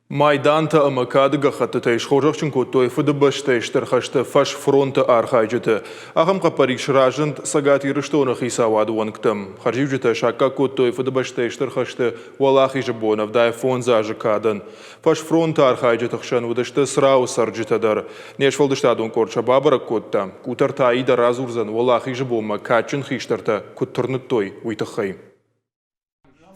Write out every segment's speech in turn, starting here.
Майдантӕ ӕмӕ кады гӕххӕттытӕй схорзӕхджын кодтой Фыдыбӕстӕйы Стыр хӕсты фӕсфронты архайджыты. Ахӕм хъӕппӕрис разынд Цӕгат Ирыстоны хицауады уӕнгтӕм. Хӕрзиуджытӕ саккаг кодтой Фыдыбӕстӕйы Стыр хӕсты Уӕлахизы бон 75 азы кадӕн. Фӕсфронты архайджыты хсӕн уыдысты Црауы цӕрджытӕ дӕр. Не сфӕлдыстадон къорд сӕ бабӕрӕг кодта. Къутӕрты Аидӕ радзурдзӕн, Уӕлахизы бонмӕ кадджын хистӕртӕ куыд тырныдтой, уый тыххӕй.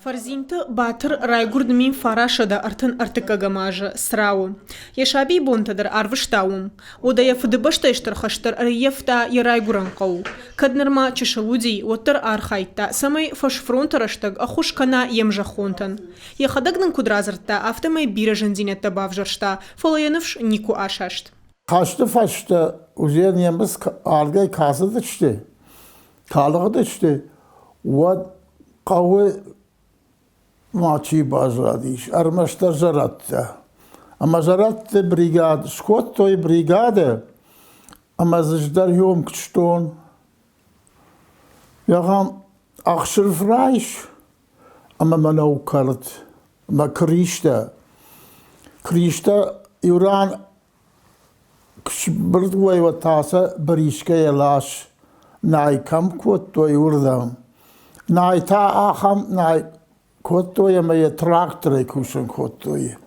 Фӕрзинты Батыр райгуырд 1933 азы Црауы. Йӕ сабийы бонтӕ дӕр арвыста уым. Уӕдӕ йӕ Фыдыбӕстӕйы Стыр хӕст дӕр ӕрӕййӕфта йӕ райгуырӕн хъӕу. Кӕд нырма чысыл уыди, уӕддӕр архайдта, цӕмӕй фӕсфронты рӕстӕг ӕххуыс кӕна йе мзӕххонтӕн. Йӕхӕдӕг нын куыд радзырдта, афтӕмӕй бирӕ зындзинӕдтӕ бавзӕрста, фӕлӕ йӕ ныфс никуы асаст. Хӕсты фӕстӕ уже немыц ардӕй кӕцыдысты, калыгъдысты, уӕд хъӕуы ма чи баззадис, ӕрмӕстдӕр зӕрӕдтӕ. Ӕмӕ зӕрӕдты бригад скодтой бригадӕ, ӕмӕ дзы ӕз дӕр куыстон. Зӕгъӕм, ӕхсырф райс ӕмӕ мӕнӕу кӕрт, ӕмӕ кристӕ. Кристӕ иу ран Сбырдгой та сӕ брискӕйӕ лас. Най кӕм кодтой, уырдӕм. Най та ахӕм най кодтой ӕмӕ йӕ тракторӕй кусын кодтой.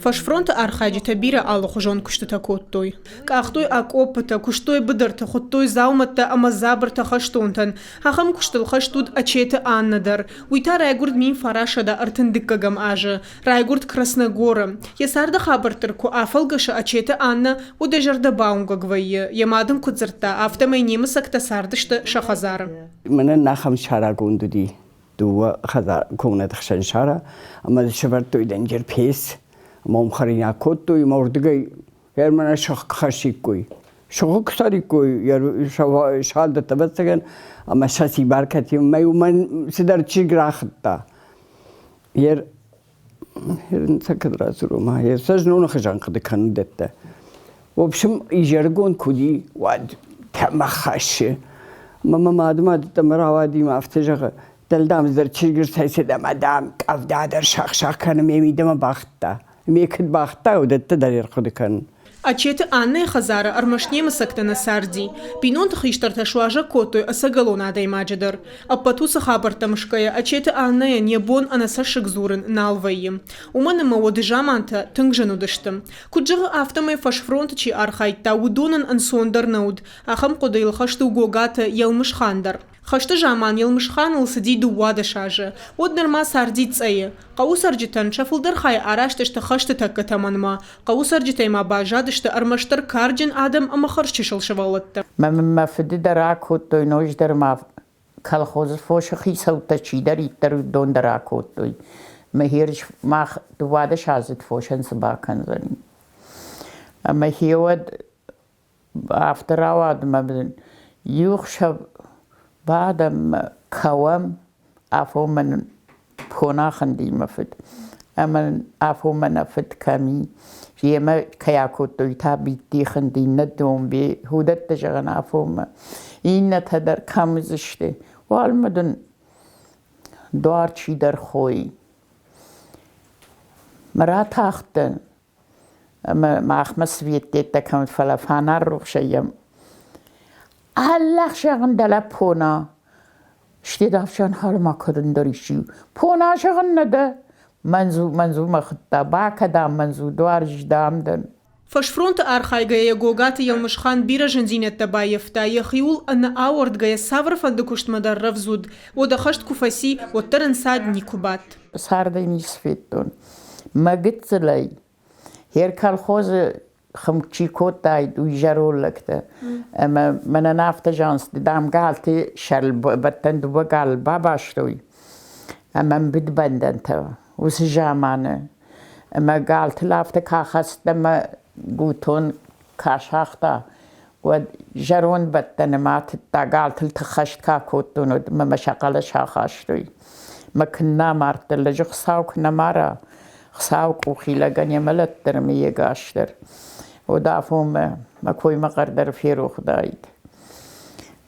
Фӕсфронты архайджытӕ бирӕ алыхуызон куыстытӕ кодтой. Къахтой акъоппытӕ, куыстой быдырты, хуыдтой дзаумӕттӕ ӕмӕ дзабыртӕ хӕстонтӕн. Ахӕм куыстыл хӕст уыд Ачеты Аннӕ дӕр. Уый та райгуырд 1932 азы. Райгуырд Красногоры. Йӕ царды хабӕртты куы афӕлгӕсы Ачеты Аннӕ, уӕд йӕ зӕрдӕ бауынгӕг вӕййы. Йӕ мад ын куыд дзырдта, афтӕмӕй немыцӕгтӕ цардысты сӕ хӕдзары. Мӕнӕн ахӕм сарагонд уыди дыууӕ хӕдзар комнаты хсӕн сара, ӕмӕ дзы сӕвӕрдтой дӕнджыр пец, ӕмӕ уым хӕринаг кодтой, ӕмӕ уырдыгӕй мӕнӕ сыгъ хӕссиккой. Сыгъы куы цӕриккой, салдӕттӕ, ӕвӕццӕгӕн, ӕмӕ сӕ сибар кӕтимӕ уымӕн цыдӕр чызг рахуыдта. Ер кӕд радзурон ма, сӕ зноны хуызӕн хъуыды кӕнын дӕттӕ. В общем, изӕрыгон куы уыди, уӕд тӕмӕх хӕссы. Ӕмӕ мӕ мады мад ӕмӕ рауади мӕ афтӕ зӕгъы, дӕлдӕм дӕр чызг ӕрцӕйцыд ӕмӕ, дам, къӕвда дӕр сӕх-сӕх кӕны, ме мидӕмӕ бахыдта. Ме куыд бахыдта, уыдӕттӕ дӕр ӕрхъуыды кӕнын. Ачеты Аннӕйы хӕдзары ӕрмӕст немыцӕгтӕ нӕ царди. Бинонты хистӕртӕ суазӕг кодтой ӕцӕгӕлон адӕймаджы дӕр. Ӕппӕт уыцы хабӕрттӕ мысгӕйӕ Ачеты Аннӕйӕн йӕ бон ӕнӕцӕссыг дзурын нал вӕййы. Уымӕн ӕмӕ уӕды замантӕ тынг зын уыдысты. Куыд зӕгъы, афтӕмӕй фӕсфронты чи архайдта, уыдонӕн ӕнцондӕр нӕ уыд. Ахӕм хъуыдыйыл хӕст у Гогаты Елмысхан дӕр. Хӕсты заман Елмысханыл цыди 12 азы. Уӕд нырма царди Цъӕйы. Хъӕуы цӕрджытӕн сӕ фылдӕр хай арӕзт сты хӕсты тӕккӕ тӕмӕнмӕ. Хъӕуы цӕрджытӕй ма баззадысты ӕрмӕстдӕр карджын адӕм ӕмӕ хӕрзчысыл сывӕллӕттӕ. Мӕ мын мӕ фыды дӕр акодтой, ноджыдӕр ма колхозы фосы хицӕуттӕ чидӕриддӕр, уыдон дӕр акодтой. Мӕ херыс мах 12 азы фосӕн цы бакӕндзӕни. Ӕмӕ хеуӕд Афтӕ рауад ӕмӕ иу хсӕв бадӕм, кӕуӕм, афонмӕ нын пона хынди мӕ фыд. Ӕмӕ афонмӕ нӕ фыд кӕм и, йемӕ кӕй акодтой, та Битти хынди, иннӕ Домбе, уыдӕттӕ зӕгъын афонмӕ. Иннӕтӕ дӕр кӕм уыдзысты? Уалынмӕ дын дуар чидӕр хойы. Мӕ ратахтӕн Ӕмӕ махмӕ светтеттӕ кӕм фӕлӕ фанар рухсӕй йӕм Аллах зӕгъын дӕлӕ пона. Сте ӕфсӕн хӕрма кӕдӕндӕр исчи. Пона зӕгъын нӕ дӕ. Мӕнзу, мӕнзумӕ хуыдта, бакӕдам мӕнзу, дуар здам дӕн. Фӕсфронты архайгӕйӕ Гогаты Елмысхан бирӕ зындзинӕдтӕ баййӕфта, йӕхиуыл ӕнӕауӕрдгӕйӕ цавӕрфӕнды куыстмӕ дӕр рӕвдз уыд. Уӕдӕ хӕст куы фӕци, уӕддӕр ӕнцад никуы бадт. Цардӕй ницы федтон. Мӕ гыццылӕй хер колхозы хым чи кодтаид, уый зӕронд лӕгтӕ. Ӕмӕ мӕнӕн афтӕ зӕгъынц, дам, галты сӕрыл бӕттӕн дыууӕ галы бабастой ӕмӕ мбыд бӕндӕнтӕ уыцы заманы. Ӕмӕ галтыл афтӕ куы ахӕцыд ӕмӕ гутон куы асагъта, уӕд зӕронд бӕттӕны ма тыдта, галтыл тыххӕст куы акодтон, уӕд мӕ мӕ сӕ хъӕлӕс ахастой. Мӕ куыннӕ амардтӕн, лӕджы Хуыцау куы нӕ мара, Хуыцауы къухи лӕгӕн йӕ мӕлӕт дӕр ӕмӕ йе гас дӕр. Уӕд афонмӕ мӕ коймӕ хъӕр дӕр ферох уыдаид.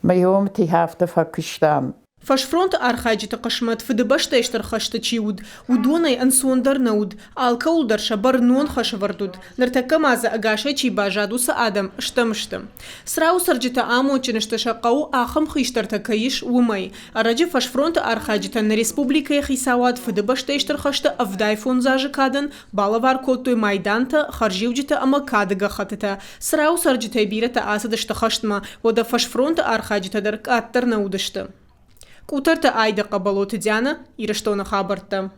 Мӕ йомти афтӕ фӕкуыстам. Фӕсфронты архайджыты хъысмӕт Фыдыбӕстӕйы Стыр хӕсты чи уыд, уыдонӕй ӕнцондӕр нӕ уыд. Алкӕуыл дӕр сӕ бӕрнон хӕс ӕвӕрд уыд. Ныртӕккӕ ма дзы ӕгасӕй чи баззад, уыцы адӕм стӕм сты. Црауы цӕрджытӕ амондджын сты сӕ хъӕуы ахӕм хистӕртӕ кӕй ис, уымӕй. Ӕрӕджы фӕсфронты архайджытӕн нӕ республикӕйы хицауад Фыдыбӕстӕйы Стыр хӕсты 75 азы кадӕн балӕвар кодтой майдантӕ, хӕрзиуджытӕ ӕмӕ кады гӕххӕттытӕ. Црауы цӕрджытӕй бирӕтӕ ацыдысты хӕстмӕ, уӕдӕ фӕсфронты архайджытӕ дӕр къаддӕр нӕ уыдысты. Къутӕрты Айда Хъӕбӕлоты Дианӕ, Ирыстоны хабӕрттӕ.